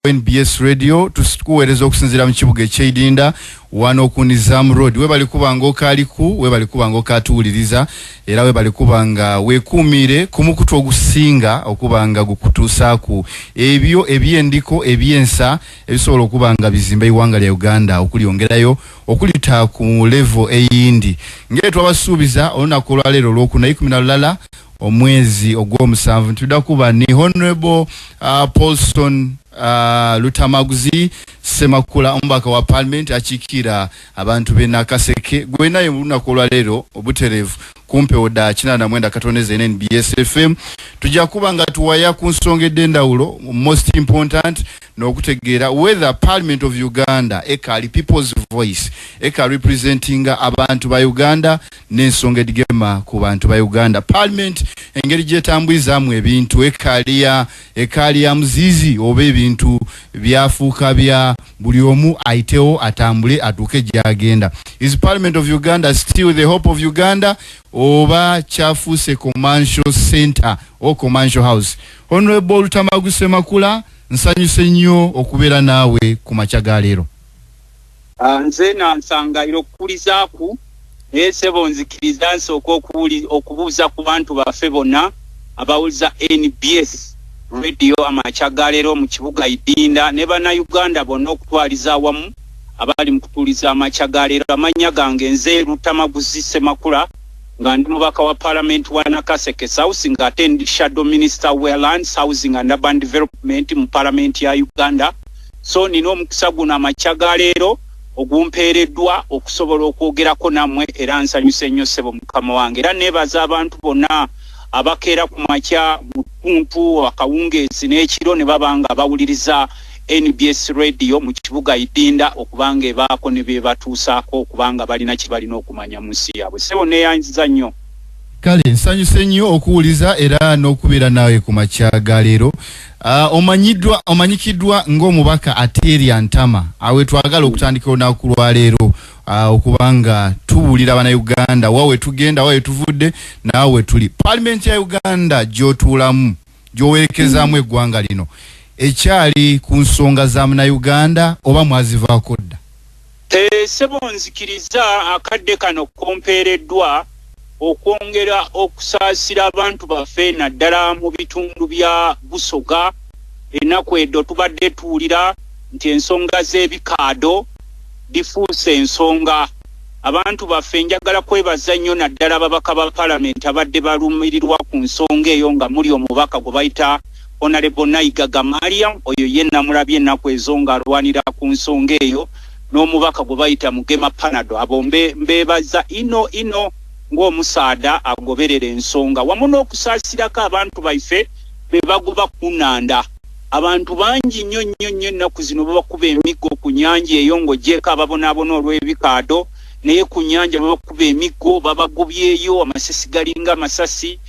NBS Radio. Tukuweereza okusinziira mu kibuga eky'Eidinda wano ku Nizam Road. Webali kuba nga okaaliku, webali kuba nga okatuwuliriza, era webali kuba nga weekuumire ku mukutu ogusinga okuba nga gukutuusaaku ebyo ebyendiko ebyensa ebisobola okuba nga bizimba eiwanga lya Uganda okulyongerayo okulita ku level eyindi. Ngeri twabasuubiza olunaku olwaleero olwokuna 11 omwezi ogw'omusanvu ntudda kuba ni Honorable Paulson Lutamaguzi Ssemakula, omubaka wa Parliament akiikira abantu b'e Nakaseke. Gwe naye mu lunaku olwaleero obutereevu kumpewo dda 89.4 NBS FM tujja kuba nga tuwaya ku nsonga ed'endawulo, most important n'okutegeera whether Parliament of Uganda ekaali people's voice, eka representinga abantu ba Uganda n'ensonga edigema ku bantu ba Uganda. Parliament engeri gyetambwizaamu ebintu ekaali ya muzizi oba ebintu byafuuka bya buli omu ayitewo atambule atuuke gy'agenda. Is Parliament of Uganda still the hope of Uganda oba kyafuuse commercial center or commercial house? Honorable Lutamaguzi Ssemakula, nsanyuse nnyo okubeera naawe ku makya ga leero. Nze nansangaira okukulizaaku, naye sebo nzikiriza nsooka okubuuza ku bantu baffe bonna abawuliza NBS Radio amakya ga leero mu kibuga Idinda ne Bannayuganda bonna okutwaliza awamu abali mu kutuuliza amakya ga leero. Amannya gange nze Lutamaguzi Ssemakula, nga ndi mubaka wa Parliament wa Nakaseke South, ng'ate ndi shadow minister wa Lands, Housing and Urban Development mu Parliament ya Uganda. So nina omukisa guno amakya ga leero ogumpeereddwa okusobola okwogerako nammwe, era nsanyuse nnyo ssebo mukama wange. Era neebaza abantu bonna abakeera ku makya mu ttuntu, akawungeezi n'ekiro ne baba nga bawuliriza NBS Radio mu kibuga Idinda okubanga ebaako ne bebatuusaako okubanga balina kye balina okumanya mu nsi yaabwe. Ssebo, neeyanziza nnyo. Kale nsanyuse nnyo okuwuliza era n'okubeera naawe ku makya ga leero. Omanyiddwa, omanyikiddwa ng'omubaka ateerya ntama. Awe twagala okutandika olunaku lwaleero okubanga tubuulira Bannayuganda wa we tugenda, wa we tuvudde, naawe tuli. Paalimenti ya Uganda gy'otuulamu, gy'owerekezaamu eggwanga lino, ekyali ku nsonga za Munnayuganda oba mwazivaako dda? Sebo, nzikiriza akadde kano kompeereddwa okwongera okusaasira abantu baffe naddala mu bitundu bya Busoga. Ennaku edo tubadde tuwulira nti ensonga z'ebikaado difuuse ensonga. Abantu baffe njagala kwebaza nnyo naddala ababaka ba Palamenti abadde balumirirwa ku nsonga eyo, nga muli omubaka gwe bayita Honorable Naigaga Mariam, oyo ye namulabye ennaku ezo ng'alwanira ku nsonga eyo, n'omubaka gwe bayita Mugema Panado. Abo mbeebaza ino ino ng'omusaada agoberera ensonga, wamu n'okusaasirako abantu baife be bagoba ku nnanda. Abantu bangi nnyo nnyo nnyo ennaku zino babakuba emiggo ku nnyanja eyo, ng'ogyeko ababonaabona olw'ebikaado, naye ku nnyanja babakuba emiggo, babagobyeyo, amasasi galinga amasasi.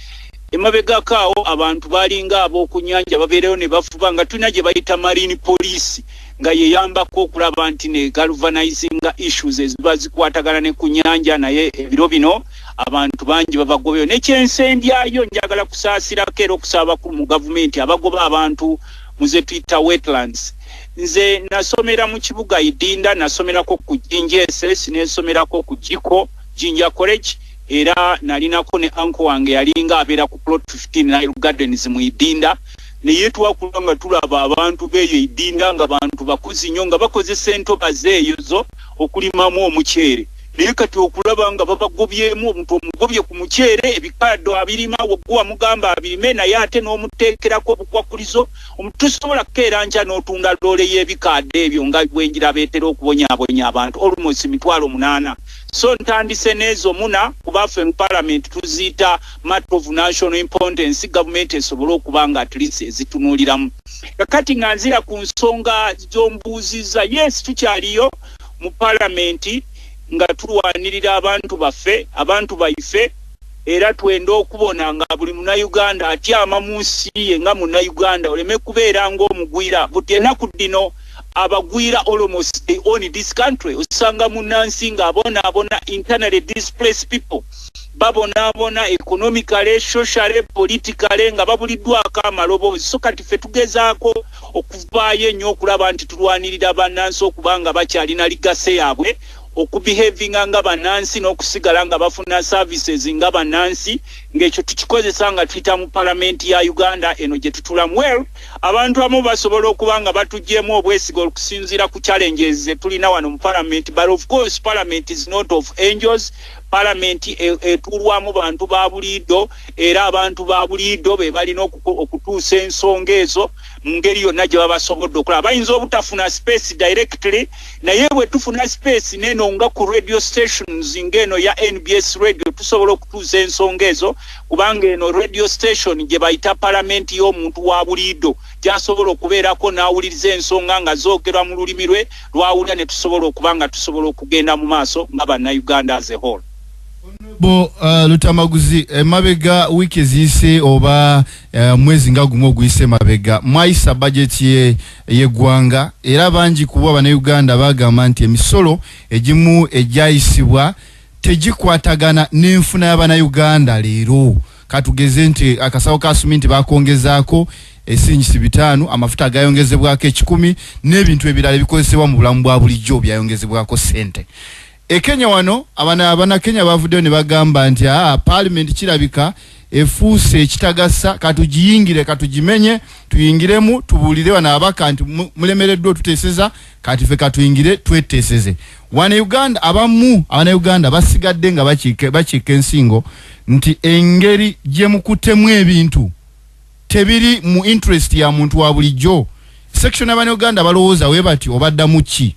Emabegako awo abantu balinga ab'oku nnyanja babeereyo ne bavuba nga tulina gye bayita marine police, nga yeyambako okulaba nti ne galvanizinga issues eziba zikwatagana ne ku nnyanja, naye ebiro bino abantu bangi babagobyeyo. Nekyensembyayo, njagala kusaasirako era okusaba bakulu mu gavumenti abagoba abantu mu ze tuyita wetlands. Nze nasomera mu kibuga Idinda, nasomerako ku Jinja SS, nensomerako ku Jiko Jinja College, era nalinako ne uncle wange yalinga abeera ku plot 15 Nile Gardens mu Idinda. Naye twakula nga tulaba abantu beeyo Idinda nga bantu bakozi nnyo, nga bakozesa entobazi eyo zo okulimamu omuceere. Naye kati okulaba nga babagobyemu, omuntu omugobye ku muceere, ebikaado abirima wogwe wamugamba abirime, naye ate n'omuteekerako obukwakulizo. Tosobola kukeera nkya n'otunda loole y'ebikaado ebyo nga bwenjira beetera okubonyaabonya abantu almost 80,000. So ntandise n'ezo muna kubaffe mu Parliament tuziyita matter of national importance, gavumenti esobole okuba nga at least ezitunuuliramu. Kakati nga nzira ku nsonga z'ombuuzizza, yes, tukyaliyo mu Palamenti nga tulwanirira abantu baffe, abantu baife, era twenda okubona nga buli Munnayuganda atyama mu nsi ye nga Munnayuganda, oleme kubeera ng'omugwira. Buti ennaku ddino Abagwira almost they own this country. Osanga munnansi ng'abonaabona, internally displaced people babonaabona economically, socially, politically, nga babuliddwako amaloboozi. So kati ffe tugezaako okuvaayo ennyo okulaba nti tulwanirira bannansi okuba nga bakyalina legacy yaabwe, okubehavinga nga bannansi n'okusigala nga bafuna services nga bannansi, ng'ekyo tukikozesa nga tuyita mu palamenti ya Uganda eno gye tutulamu. Well, abantu abamu basobola okuba nga batugyemu obwesiga okusinziira ku challenges ze tulina wano mu palamenti, but of course parliament is not of angels. Palamenti etuulwamu bantu ba buliiddo, era abantu ba buliiddo be balina okutuusa ensonga ezo mu ngeri yonna gye babasobodde okulaba. Bayinza obutafuna space directly, naye bwe tufuna space neno nga ku radio stations ng'eno ya NBS Radio, tusobola okutuusa ensonga ezo, kubanga eno radio station gye bayita palamenti y'omuntu wa buliiddo, gy'asobola okubeerako n'awuliriza ensonga nga zoogerwa mu lulimi lwe lwawulira, ne tusobola okuba nga tusobola okugenda mu maaso nga Bannayuganda as a whole. Bo Lutamaguzi, emabega wiiki eziyise oba mwezi nga gumu oguyise emabega, mwayisa bajeti y'eggwanga, era bangi kuba Bannayuganda bagamba nti emisolo egimu egyayisibwa tegikwatagana n'enfuna y'Abannayuganda leero. Katugeze nti akasawo ka suminti bakongezaako esingisi 500, amafuta agayongezebwako 100, n'ebintu ebirala ebikozesebwa mu bulamu bwa bulijjo byayongezebwako ssente. E Kenya wano abana Kenya bavuddeyo ne bagamba nti aa, parliament kirabika efuuse ekitagasa, katugiyingire, katugimenye, tuyingiremu, tubuulire bano ababaka nti mulemereddwa otuteeseza, kati ffe katuyingire tweteeseze. Wano Uganda abamu Abannayuganda basigadde nga bakiika ensingo nti engeri gye mukuttemu ebintu tebiri mu interest ya muntu wa bulijjo. Section y'Abannayuganda balowooza we bati, obaddamu ki?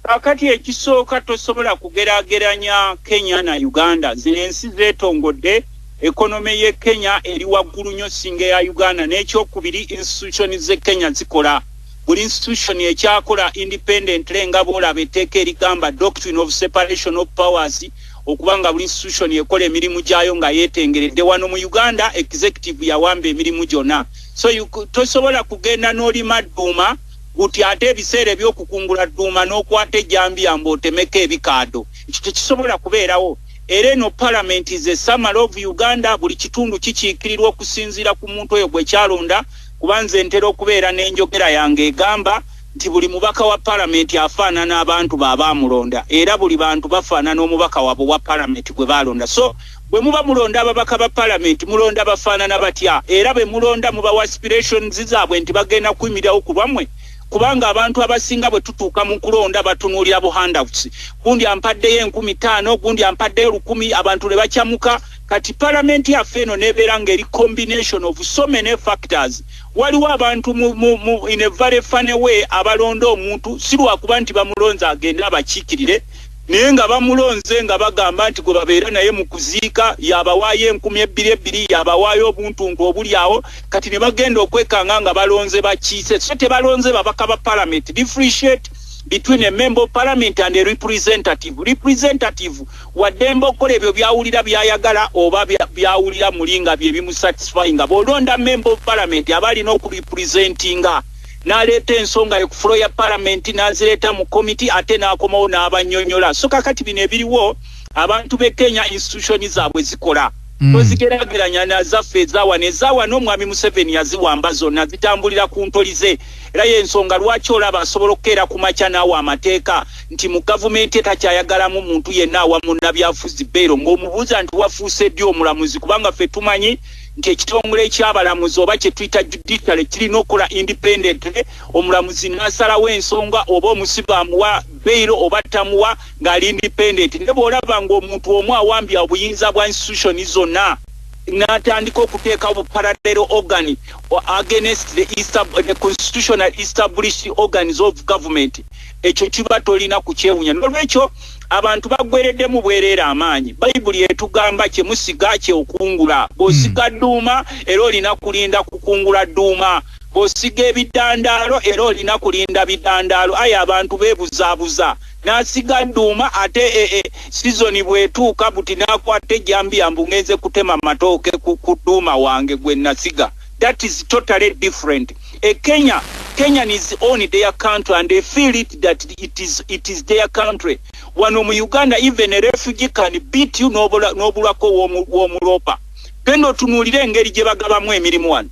Kakati ekisooka, tosobola kugeraageranya Kenya na Uganda. Zino ensi zeetongodde. Economy ye Kenya eri waggulu nnyo singa eya Uganda. N'ekyokubiri, institution ze Kenya zikola, buli institution ekyakola independently, nga boolaba etteeka erigamba doctrine of separation of powers, okuba nga buli institution ekola emirimu gyayo nga yeetengeredde. Wano mu Uganda executive yawamba emirimu gyonna, so tosobola kugenda n'olima dduuma buti ate ebiseera ebyokukungula dduuma n'okwata ejjambiya mbw'otemeko ebikaado. Ekyo tekisobola kubeerawo. Era eno parliament is a summary of Uganda. Buli kitundu kikiikirirwa okusinziira ku muntu oyo gwe kyalonda, kuba nze ntera okubeera n'enjogera yange egamba nti buli mubaka wa palamenti afaanana abantu baabamulonda, era buli bantu bafaanana omubaka waabwe wa palamenti gwe balonda. So bwe muba mulonda ababaka ba palamenti, mulonda bafaanana batya? Era bwe mulonda, mubawa aspirations zaabwe nti bagenda kuyimirirawo ku lwammwe? Kubanga abantu abasinga bwe tutuuka mu kulonda batunuulira bu handouts: gundi ampaddeyo 5,000, gundi ampaddeyo 1,000, abantu ne bakyamuka. Kati palamenti yaffe eno nebeera ng'eri combination of so many factors. Waliwo abantu mu in a very funny way abalonda omuntu si lwakuba nti bamulonze agende abakiikirire, naye nga bamulonze nga bagamba nti gwe babeera naye mu kuziika yabawaayo 2000 ebbiri, yabawaayo obuntuntu obuli awo. Kati ne bagenda okwekanga nga balonze bakiise, so tebalonze babaka ba parliament. Differentiate between a member of parliament and a representative. Representative waddembe okukola ebyo byawulira byayagala oba byawulira muli nga bye bimusatisfyinga. Bw'olonda member of parliament, aba alina okurepresentinga, n'aleeta ensonga ye ku floor ya parliament, n'azireeta mu committee, ate n'akomawo n'abannyonnyola. So kakati bino ebiriwo, abantu b'e Kenya institution zaabwe zikola, tozigerageranya nazaffe ezawano. Ezawano omwami Museveni yaziwamba zonna, zitambulira ku ntoli ze, era yensonga lwaki olaba asobola okukeera ku makya n'awa amateeka nti mu gavumenti etakyayagalamu muntu yenna awa munnabyafuzi bail, ng'omubuuza nti wafuuse ddi omulamuzi? Kubanga ffe tumanyi nti ekitongole ekyabalamuzi oba kye tuyita judiciary kirina okukola independently, omulamuzi n'asalawo ensonga oba omusibe amuwa bail oba tamuwa ng'ali independent. Ne bw'olaba ng'omuntu omu awambye obuyinza bwa institution zonna n'atandika okuteeka bu parallel organ against the constitutional established organs of government, ekyo kiba tolina kukyewunya. Nolwekyo abantu baggwereddemu bwereera amaanyi. Bayibuli etugamba kyemusiga kyokungula. Bw'osiga dduuma, era olina kulinda kukungula dduuma. Bw'osiga ebidandaalo, era olina kulinda bidandaalo. Aye abantu beebuzaabuza, n'asiga dduuma, ate sizoni bw'etuuka buti n'akwata ejjambiya mbu ngenze kutema matooke ku dduuma wange gwe nasiga. That is totally different. E Kenya Kenyans own their country and they feel it that it is their country. Wano mu Uganda, even a refugee can beat you n'obulwako w'omulopa. Genda otunuulire engeri gye bagabamu emirimu wano.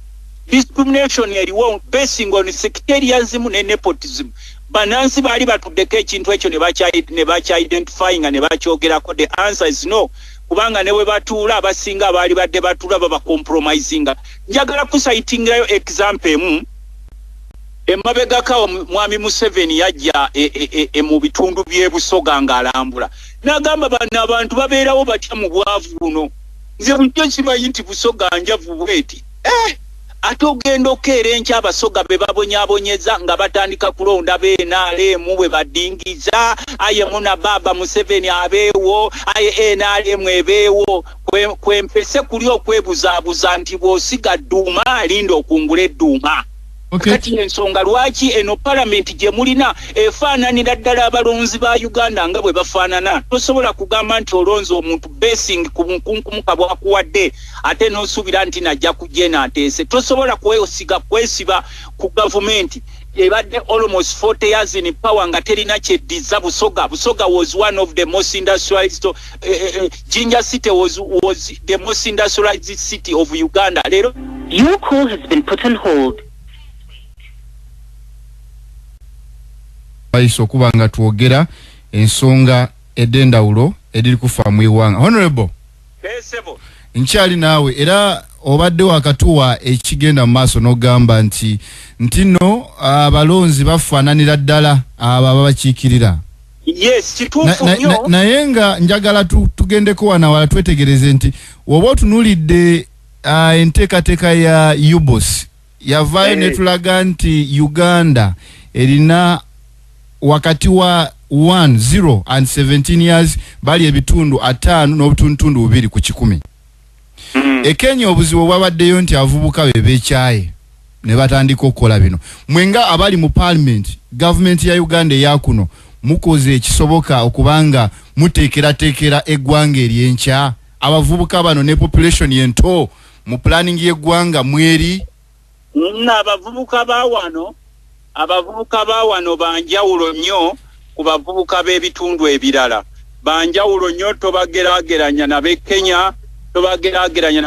Discrimination eriwo basing on sectarianism ne nepotism. Banansi baali batuddeko ekintu ekyo ne bakya-identifyinga ne bakyogerako? The answer is no, kubanga ne bwe batuula, abasinga abaali badde batuula babacompromisinga. Njagala kucitingirayo example emu. Emabegako mwami Museveni yajja mu bitundu by'ebusoga ng'alambula, n'agamba bano abantu babeerawo batya mu bwavu buno? Nze bulijjo kimanyi nti Busoga njavu bweti, ate ogenda okeera enkya Abasoga be babonyaabonyeza nga batandika kulonda BNRM bwe badingiza. Aye muna baba Museveni abeewo, aye NRM ebeewo. Kwempese kuli okwebuzaabuza nti bw'osiga dduuma alinda okungula edduuma. Kati ensonga lwaki eno palamenti gye mulina efaananira ddala abalonzi ba Uganda nga bwe bafaanana. Tosobola kugamba nti olonze omuntu basing ku bunkunkumuka bwakuwadde ate n'osuubira nti najja kujja enaateese. Tosobola kwesiga kwesiba ku gavumenti ebadde almost 40 years in power nga terina kyeddiza Busoga. Busoga was one of the most industrialized, Jinja City was the most industrialized city of Uganda. Leero Your call has been put on hold. Bayise okuba nga twogera ensonga ed'endawulo ediri kufa mu iwanga. Honorable, Esebo. nkyali naawe era obadde wakatuwa ekigenda mu maaso n'ogamba nti nno abalonzi bafaananira ddala abo ababakiikirira. Yes, kituufu nnyo. Naye nga njagala tugendeko wano wala twetegereze nti woba otunuulidde enteekateeka ya UBOS yavaayo netulaga nti Uganda erina wakati wa 1 0 and 17 years bali ebitundu 5.2 ku kikumi. E Kenya obuzibu bwabaddeyo nti abavubuka be beekyaye ne batandika okukola bino. Mwenga abali mu parliament, gavumenti ya Uganda eyakuno, mukoze ekisoboka okubanga muteekerateekera eggwanga eryenkya? Abavubuka bano ne population yento mu planning y'eggwanga mweri? Nno abavubuka ba wano banjawulo nnyo ku bavubuka b'ebitundu ebirala. Banjawulo nnyo, tobageraageranya nab'e Kenya, tobageraageranya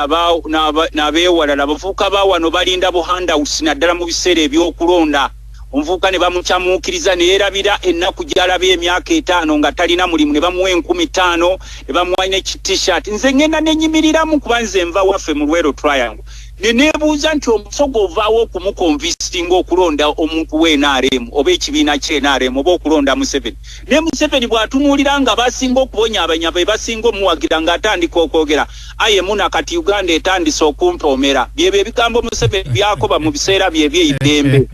n'abeewalala. Abavubuka ba wano balinda buhandouts, naddala mu biseera ebyokulonda. Omuvubuka ne bamukyamuukiriza ne yeerabira ennaku gy'alabye emyaka 50 nga talina mulimu, ne bamuwa 5,000, ne bamuwa ne T-shirt. Nze ngenda nenyimiriramu kuba nze nva waffe mu Lwero Triangle, ne neebuuza nti Omusoga ovaawo okumuconvincinga okulonda omuntu w'NRM oba ekibiina ky'NRM oba okulonda Museveni? Ne Museveni bw'atunuulira nga basinga okubonyaabanya be basinga omuwagira, ng'atandika okwogera, aye muna kati Uganda etandise okumpoomera. Byebyo ebigambo Museveni byakoba mu biseera bye eby'eidembe.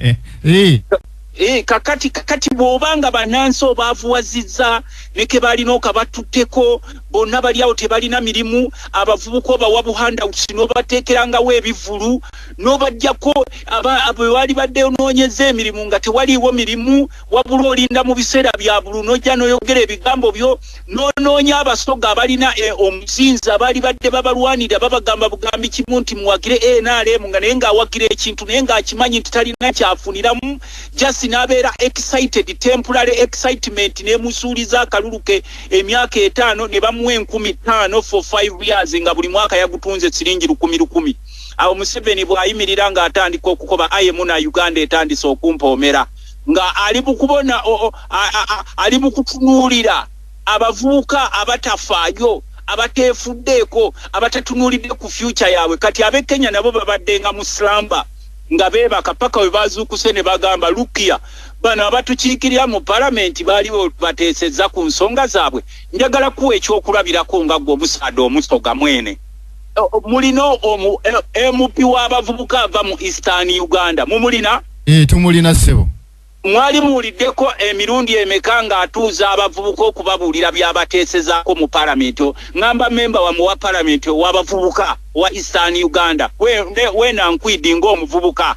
Kakati bw'obanga bannansi obaavuwazizza ne ke balina okabatutteko bonna bali awo tebalina mirimu, abavubuka obawa buhandouts n'obateekerangawo ebivulu n'obajjako bwe baali badde onoonyeza emirimu nga tewaliiwo mirimu, wabula olinda mu biseera bya bulu n'ojja n'oyogera ebigambo byo n'onoonya Abasoga abalina omuzinzi abaali badde babalwanirira, babagamba bugambi kimu nti muwagire NRM, nga naye ng'awagira ekintu naye ng'akimanyi nti talina kyafuniramu, just n'abeera excited, temporary excitement, n'emusuuliza akalulu ke emyaka 50 ne bamuwa 5,000 for 5 years, nga buli mwaka yagutunze siringi lukumi lukumi. Awo Museveni bw'ayimirira ng'atandika okukoba, aye muna Uganda etandise okumpoomera, nga ali mu kubona ali mu kutunuulira abavubuka abatafaayo, abateefuddeeko, abatatunuulidde ku future yaabwe. Kati ab'e Kenya nabo babaddenga mu slumber nga beebaka paka we bazuukuse ne bagamba, lukiya bano abatukiikirira mu palamenti baaliwo bateesezza ku nsonga zaabwe. Njagala kuwa ekyokulabirako nga gwe omusaada Omusoga mwene. Mulina omu MP w'abavubuka ava mu Eastern Uganda, mumulina? Tumulina ssebo. Mwali muwuliddeko emirundi emeka ng'atuuza abavubuka okubabuulira by'abateesezaako mu palamenti? Ŋŋamba memba wamu wa palamenti ow'abavubuka wa Eastern Uganda, weena nkwidi ng'omuvubuka.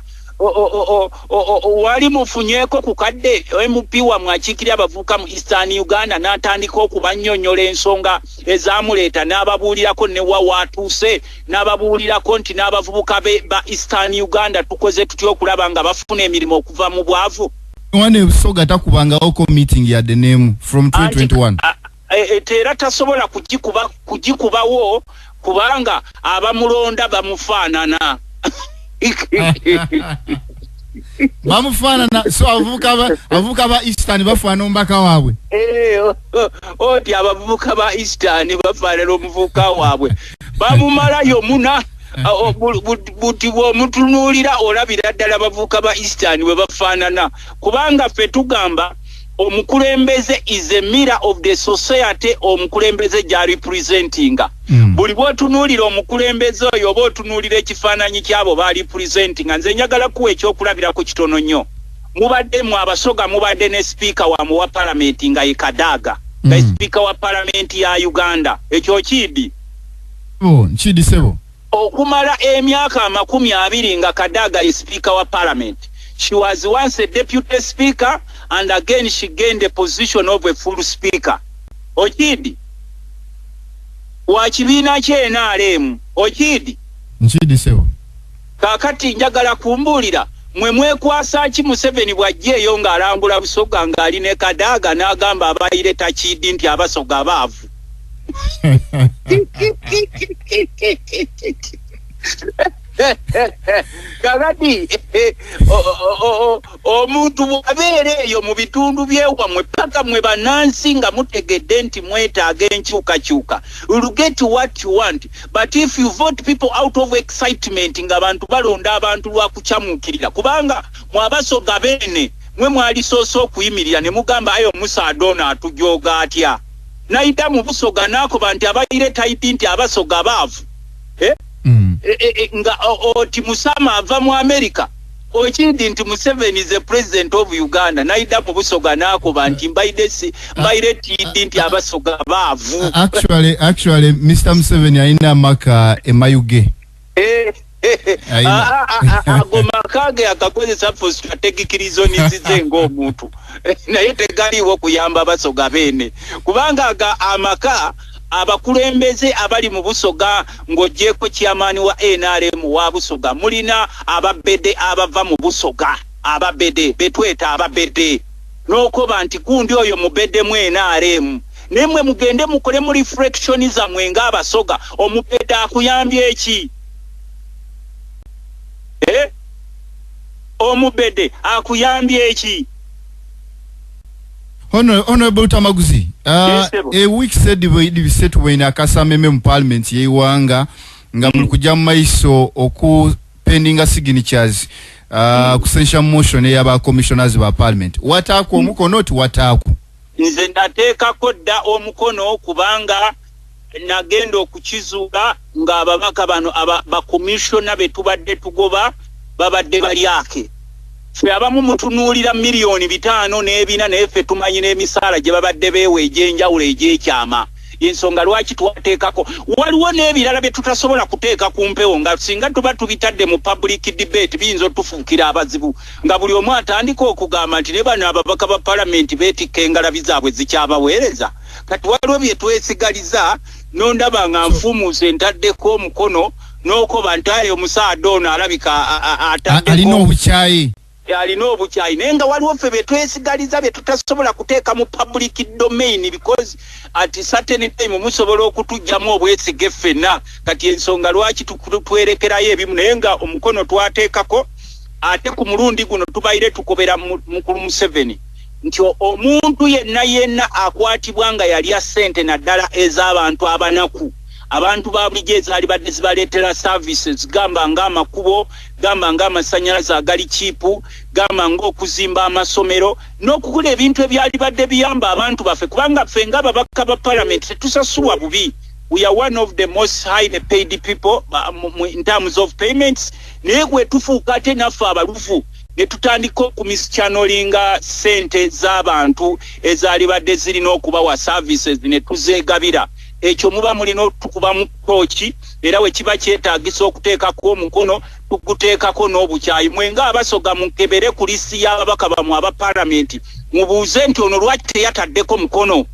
Wali mufunyeeko ku kadde MP wammwe akiikirira abavubuka mu Eastern Uganda n'atandika okubannyonnyola ensonga ezamuleeta, n'ababuulirako ne wa waatuuse, n'ababuulirako nti n'abavubuka ba Eastern Uganda tukoze tutya okulaba nga bafuna emirimu okuva mu bwavu? Wane Busoga takubangawoko meeting yadde n'emu from 2021. Era tasobola kugikubawo kubanga abamulonda bamufaanana. Bamufaanana. So abavubuka ba Eastern bafaanana omubaka waabwe. Oti abavubuka ba Eastern bafaanana omuvubuka waabwe, bamumalayo muna buti bw'omutunuulira olabira ddala abavubuka ba Eastern bwe bafaanana, kubanga ffe tugamba omukulembeze is a mirror of the society omukulembeze gy'arepresentinga. Buli bw'otunuulira omukulembeze oyo, oba otunuulira ekifaananyi kyabo b'arepresentinga. Nze njagala kuwa ekyokulabirako kitono nnyo. Mubadde mu Abasoga mubadde ne sipiika wammwe wa palamenti nga ye Kadaga, nga sipiika wa palamenti ya Uganda. Ekyo kiidi? Nkidi, sebo. Okumala emyaka 20 nga Kadaga ye sipiika wa palamenti. She was once a deputy speaker and again she gained the position of a full speaker. Okidi wa kibiina kye NRM. Okidi? Nkidi, sebo. Kaakati njagala kumbuulira, mwe mwekwasa ki Museveni bw'ajja eyo ng'alambula Busoga ng'ali ne Kadaaga n'agamba abayire takiidi nti Abasoga baavu? Kakati omuntu bw'abeera eyo mu bitundu byewammwe, paka mwe bannansi nga mutegedde nti mwetaaga enkyukakyuka, you'll get what you want. But if you vote people out of excitement, ng'abantu balonda abantu lwakukyamuukirira, kubanga mwabasoga beene mwe mwalisoose okuyimirira ne mugamba, "Ayo omusaada ono atujooga atya?" Nayita mu Busoga n'akoba nti abayire taiti nti Abasoga baavu, eh? Nga oti Musama ava mu America. Okindi nti Museveni is the president of Uganda, nayida mu Busoga n'akoba nti mbaire si mbaire tiidi nti Abasoga baavu. Actually Mr Museveni alina amaka emayuge. Ago maka ge akakozesa for strategic reasons ze ng'omuntu, naye tegaliiwo kuyamba Abasoga beene, kubanga aga amaka abakulembeze abali mu Busoga, ng'oggyeko chairman wa NRM wa Busoga, mulina ababede abava mu Busoga, ababede betweta ababede, n'okoba nti gundi oyo mubede mu NRM. Naye mwe mugende mukole mu reflection zammwe ng'Abasoga, omubede akuyambye eki? Eh? Omubede akuyambye eki? Honorable Lutamaguzi, Yes, a week said bisetu bwine akasameme mu parliament yeiwanga nga muli kujja mu maiso oku pendinga signatures ku censure motion ey'aba commissioners ba parliament. Wataaku omukono ti wataaku? Nze nateekako dda omukono, kubanga nagenda okukizuula ng'ababaka bano bakomishona be tubadde tugoba babadde balyake. Ffe abamu mutunuulira 5,400,000, naye ffe tumanyi n'emisaala gye babadde beewa egy'enjawulo egy'ekyama. Ensonga lwaki twateekako, waliwo n'ebirala bye tutasobola kuteeka ku mpewo, nga singa tuba tubitadde mu public debate biyinza otufuukira abazibu, nga buli omu atandika okugamba nti ne bano ababaka ba palamenti beetikka engalabi zaabwe zikyabaweereza. Kati waliwo bye twesigaliza, nondaba nga nfumuuse ntaddeko omukono n'okoba nti aye omusaada ono alabika ataddeko alina obukyayi. Alina obukyayi, naye nga waliwo ffe bye twesigaliza bye tutasobola kuteeka mu public domain, because at certain time musobola okutugjamu obwesige ffenna. Kati ensonga lwaki twerekerayo ebimu, naye nga omukono twateekako. Ate ku mulundi guno tubaire tukobera mukulu Museveni nti omuntu yenna yenna akwatibwa nga yalya ssente, naddala ez'abantu abanaku, abantu ba bulijjo, ezaali badde zibaleetera services, gamba ng'amakubo, gamba ng'amasannyalaze agali cheap, gamba ng'okuzimba amasomero n'okukola ebintu ebyali badde biyamba abantu baffe, kubanga ffe ng'ababaka ba parliament tetusasulwa bubi. We are one of the most highly paid people in terms of payments, naye bwe tufuuka ate naffe abaluvu ne tutandika okumischannelinga ssente z'abantu ezaali badde zirina okubawa services ne tuzeegabira, ekyo muba mulina otukubamu tooki. Era we kiba kyetaagisa okuteekako omukono, Tuguteekako n'obukyayi. Mwe ng'Abasoga mukebere ku list y'ababaka bammwe aba palamenti, mubuuze nti ono lwaki teyataddeko mukono,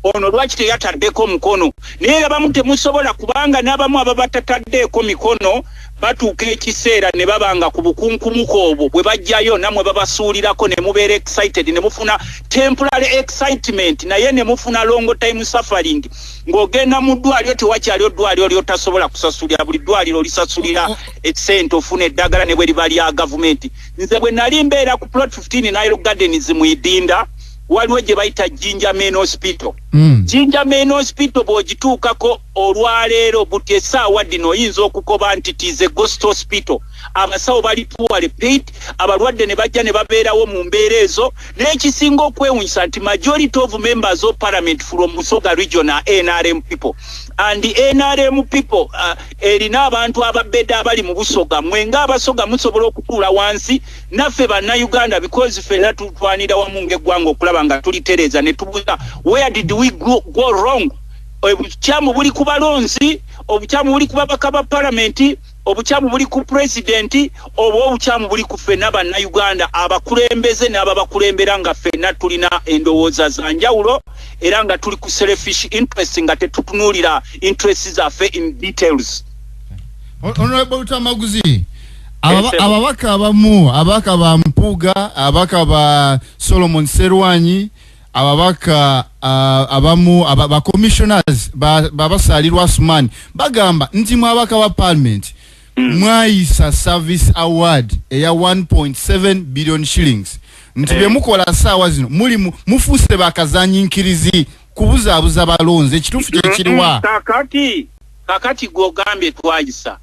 ono lwaki teyataddeko mukono. Naye abamu temusobola, kubanga n'abamu ababatataddeeko mikono batuuka ekiseera ne babanga ku bukunkumuka obwo bwe bajjayo, nammwe babasuulirako ne mubeera excited, ne mufuna temporary excitement, naye ne mufuna long time suffering. Ng'ogenda mu ddwaliro, tewakyaliyo ddwaliro lyotasobola kusasulira. Buli ddwaliro olisasulira essente ofuna eddagala, ne bwe liba lya gavumenti. Nze bwe nali mbeera ku Plot 15 Nile Gardens mu Idinda, waliwo gye bayita Jinja Main Hospital. Jinja Main Hospital bw'ogituukako olwaleero buti essaawa ddino, oyinza okukoba nti it is a ghost hospital. Abasawo bali poorly paid, abalwadde ne bajja ne babeerawo mu mbeera ezo. Naye ekisinga okwewunyisa nti majority of members of parliament from Busoga region are NRM people, and NRM people erina abantu ababedde abali mu Busoga. Mwe ng'Abasoga musobola okutuula wansi naffe Bannayuganda, because ffenna tutwanira wamu ng'eggwanga okulaba nga tulitereeza, ne tubuuza, where did we go wrong? Obukyamu buli ku balonzi, obukyamu buli ku babaka ba palamenti, obukyamu buli ku pulezidenti, oba obukyamu buli ku ffenna Bannayuganda, abakulembeze n'ababakulembera, nga ffenna tulina endowooza za njawulo era nga tuli ku selfish interest, nga tetutunuulira interest zaffe in details. Honorable Lutamaguzi, ababaka abamu, ababaka ba Mpuuga, ababaka ba Solomon Serwanyi, ababaka abamu, ba commissioners babasaalirwa Asuman, bagamba nti mu ababaka ba parliament mwayisa service award eya 1.7 billion shillings, nti byemukola saawa zino muli mufuuse bakazanyinkirizi kubuzaabuza balonzi. Ekituufu kyekiriwa? Kakati gwogambye twayisa,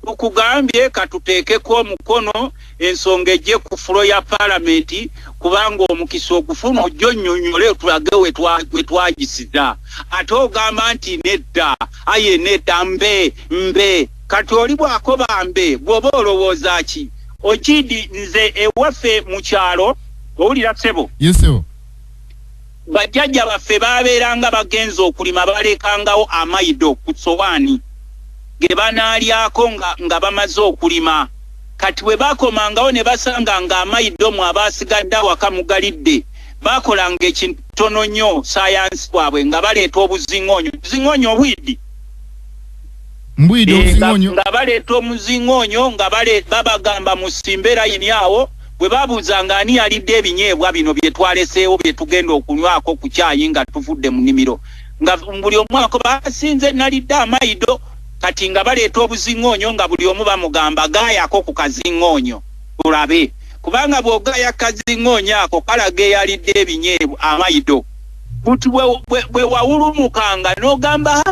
tukugambye katuteekeko omukono, ensonga ejje ku floor ya palamenti, kubanga omukisa ogufuna ojja onnyonnyole tulage we twagisiza. Ate ogamba nti nedda, aye nedda, mbe mbe. Kati oli bw'akoba mbe, bw'oba olowooza ki? Okidi nze ewaffe mu kyalo, owulira ssebo? Yes ssebo. Bajjajja baffe babeeranga bagenza okulima, balekangawo amayido ku sowaani ge banaalyako nga bamaze okulima. Kati bwe bakomangawo ne basanga nga amayido mu abaasigadde awaka mugalidde, bakolanga ekintu tono nnyo, sayansi bwabwe, nga baleeta obuziŋoonyo. Obuziŋoonyo obwidi? Mbwidi obuziŋoonyo. Nga baleeta omuziŋoonyo, nga babagamba musimbe layini awo. Bwe babuuzanga ani yalidde ebinyeebwa bino bye twaleseewo, bye tugenda okunywako ku kyayi nga tuvudde mu nnimiro, nga buli omu ako basinze nalidde amayido. Kati nga baleeta obuziŋoonyo, nga buli omu bamugamba gaayako ku kaziŋoonyo tulabe, kubanga bw'ogaaya kaziŋoonyo ako kalaga eyalidde ebinyeebwa, amayido. Buti bwe wawulumukanga n'ogamba,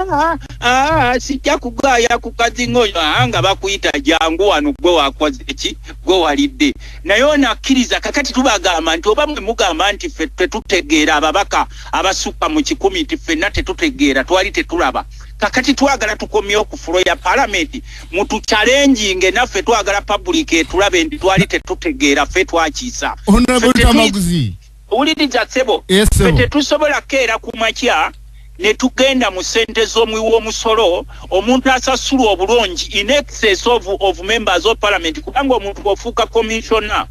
"Ah, sijja kugaaya ku kaziŋoonyo," nga bakuyita, "Jangu wano, gwe wakoze ki, gwe walidde." Naye ono akkiriza. Kakati tubagamba nti oba mwe mugamba nti ffe tetutegeera, ababaka abasukka mu 100, nti ffenna tetutegeera, twali tetulaba, kakati twagala tukomyewo ku floor ya palamenti, mutuchallenginge naffe. Twagala public etulabe nti twali tetutegeera, ffe twakiisa. Honorable Lutamaguzi. Wuliriza ssebo. Yes, ffe ssebo. Tetusobola keera ku makya ne tugenda mu ssente z'omuwi w'omusolo, omuntu asasulwa obulungi in excess of members of parliament, kubanga omuntu bw'ofuuka commissioner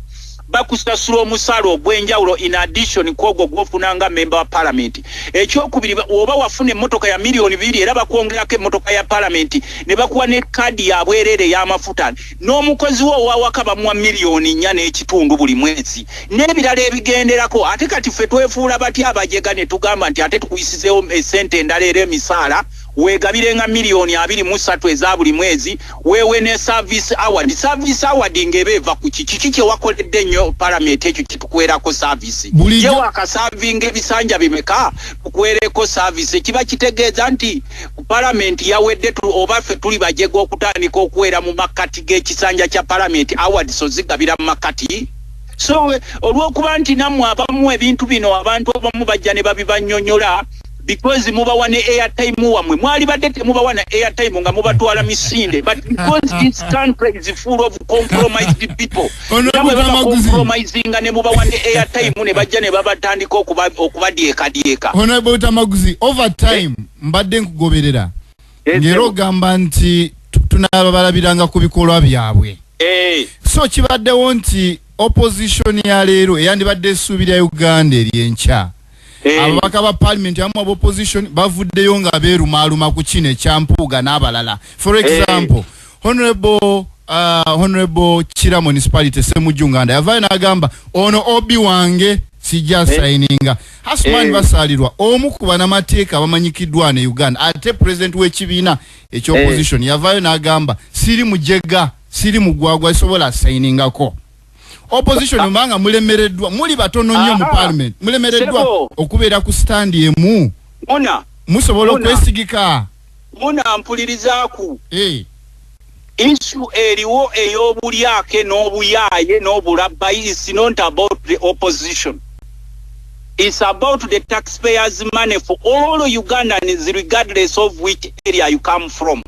bakusasula omusaala ogw'enjawulo in addition kwogwo gw'ofuna nga member wa parliament. Ekyokubiri, oba wafuna emmotoka ya miliyoni 2, era bakwongerako emmotoka ya parliament, ne bakuwa ne kaadi ya bwereere ey'amafuta, n'omukozi wo owawaka bamuwa miliyoni 4.5 buli mwezi, n'ebirala ebigenderako. Ate kati ffe twefuula batya abajega ne tugamba nti ate tukuyisizeewo esente endala, era emisaala weegabirenga miliyoni 23 eza buli mwezi, weewe ne service award. Service award ng'eba eva ku kiki? Kiki kye wakoledde ennyo palamenti ekyo kyetukwerako service? Bulijjo Ye wakasavinga ebisanja bimeka tukwereko service? Kiba kitegeeza nti palamenti yawedde, oba ffe tuli bajega okutandika okuweera mu makkati g'ekisanja kya palamenti awards, ozigabira mu makkati. So olw'okuba nti nammwe abamu ebintu bino abantu abamu bajja ne babibannyonnyola, because mubawa ne airtime wammwe, mwali badde temubawa na airtime nga mubatwala misinde, but because this country is full of compromised people, Honorable namwe baba Lutamaguzi. compromisinga ne mubawa ne airtime, ne bajja ne babatandika okubadyekadyeka. Honorable Lutamaguzi, over time mbadde nkugoberera Yes, ng'era sir. ogamba nti tunaababalabiranga ku bikolwa byabwe. So kibaddewo nti opposition ya leero eyandibadde essuubi lya Uganda eryenkya, ababaka ba parliament abamu aba opposition bavuddeyo nga beerumaaluma ku kino ekya Mpuuga n'abalala. For example, honorable Kira Municipality Semujju Nganda yavaayo n'agamba, "Ono OB wange, sijja sayininga." Hasman Basalirwa, omu ku banamateeka abamanyikiddwa ne Uganda ate president w'ekibiina ekyopposition, yavaayo n'agamba, "Siri mujega, siri mugwagwa, sobola sayiningako." Opposition, mbanga mulemereddwa, muli batono nnyo mu parliament, mulemereddwa okubeera ku stand emu. Muna Musobola okwesigika? Muna, mpulirizaaku. Issue eriwo ey'obulyake n'obuyaaye n'obulabba is not about the opposition. It's about the taxpayers' money for all Ugandans, regardless of which area you come from,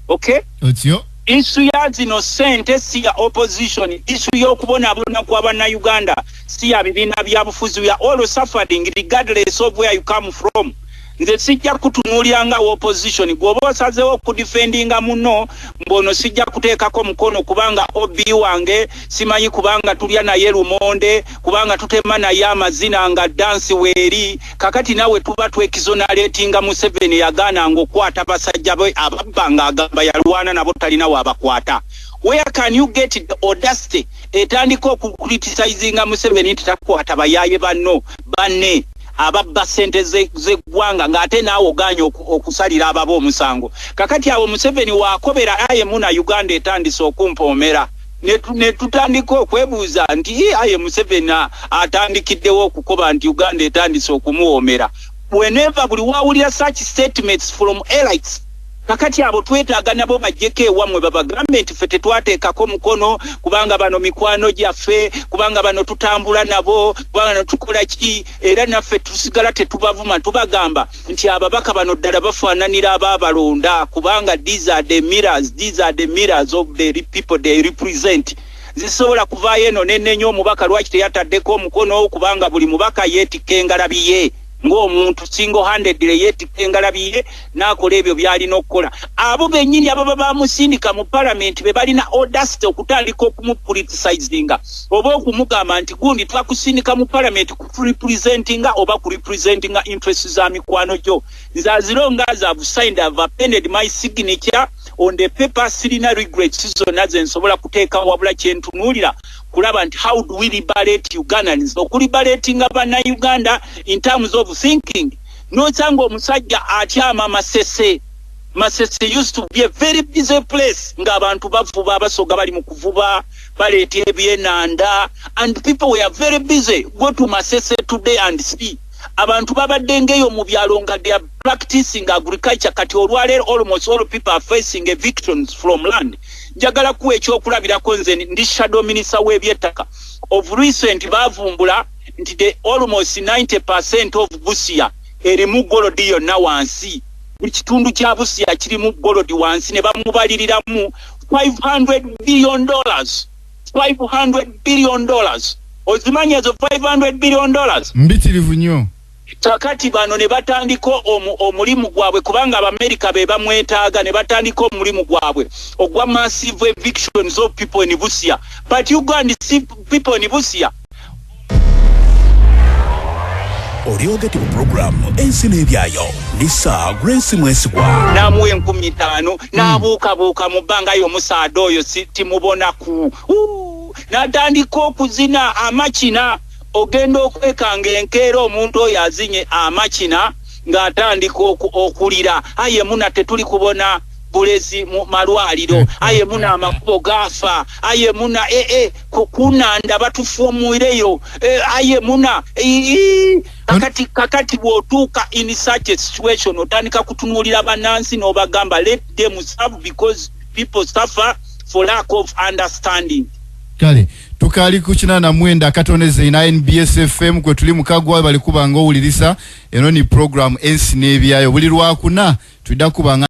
okay? Otyo. Issue ya zino sente si ya opposition. Issue y'okubonaabona kwa bannayuganda si ya bibiina bya bufuzi. We are all suffering regardless of where you come from. Nze sijja kutunuulira nga opposition. Gweoba osazeewo okudefendinga muno mbono, sijja kuteekako mukono kubanga OB wange, simanyi, kubanga tulya naye lumonde, kubanga tutema naye amazina nga dansi weeri. Kakati nawe tuba twexoneratinga Museveni yagaananga okukwata basajja be ababba ng'agamba yalwana nabo, talina waabakwata. Where can you get the audacity etandika okucriticizinga Museveni nti takwata bayaaye banno banne ababba sente z'eggwanga, ng'ate naawe oganye okusalira ababa omusango? Kakati awo Museveni wakobera, "Aye muna, Uganda etandise okumpoomera." Ne tutandika okwebuuza nti, "Aye Museveni atandikiddewo okukoba nti Uganda etandise okumuwoomera?" Whenever buli wawulira such statements from elites, kakati abo twetaaga nabo bajjeko ewammwe babagambe nti ffe tetwateekako mukono kubanga bano mikwano gyaffe, kubanga bano tutambula nabo, kubanga bano tukola ki. Era naffe tusigala tetubavuma, tubagamba nti ababaka bano ddala bafaananira abaabalonda, kubanga these are the mirrors, these are the mirrors of the people they represent. Zisobola kuvaayo eno nenenya omubaka lwaki teyataddeko omukono, kubanga buli mubaka yeetikka engalabi ye ng'omuntu single handedly, yeetikka engalabi ye n'akola ebyo by'alina okukola. Abo bennyini ababa bamusindika mu palamenti be balina audacity okutandika okumupoliticizinga oba okumugamba nti, "Gundi, twakusindika mu palamenti kurepresentinga oba kurepresentinga interest za mikwano gyo." Nze as long as I've signed, I've appended my signature on the paper, sirina regrets zonna ze nsobola kuteeka, wabula kyentunuulira kulaba nti how do we liberate Ugandans, okuliberatinga bannayuganda in terms of thinking. Nosanga omusajja atyama Masese. Masese used to be a very busy place, ng'abantu bavuba, Abasoga bali mu kuvuba, baleeta ebyenanda, and people were very busy. Go to Masese today and see abantu babadde ngeyo mu byalo nga they are practicing agriculture. Kati olwaleero almost all people are facing evictions from land. Njagala kuwa ekyokulabirako. Nze ndi shadow minister w'ebyettaka. Of recent bavumbula nti the almost 90% of Busia erimu gold yonna wansi. Buli kitundu kya Busia kirimu gold wansi, ne bamubaliriramu $500 billion. $500 billion, ozimanyi ezo $500 billion? Mbitirivu nnyo. Kakati bano ne batandika omulimu gwabwe, kubanga Abamerika be bamwetaaga, ne batandika omulimu gwabwe ogwa massive evictions of people in Busia. But you go and see people in Busia. Oli ku pulogulaamu Ensi n'Ebyayo ne Sir Grace Mwesigwa. N'amuwa 5000, n'abuukabuuka mu bbanga. Yo omusaada oyo timubonaku, n'atandika okuzina amakina. Ogenda okwekanga enkeera omuntu oyo azinye amakina ng'atandika okulira, "Aye muna, tetuli kubona bulezi mu malwaliro, aye muna, amakubo gaafa, aye muna, ee kunanda batufuumuireyo, aye muna." Kakati bw'otuuka in such a situation, otandika kutunuulira bannansi n'obagamba, "Let them serve," because people suffer for lack of understanding. Kale tukali ku 89.9 NBS FM kwe tuli mukagwa bali kubanga owulirisa. Eno ni program Ensi n'Ebyayo, buli lwakuna tudda kubanga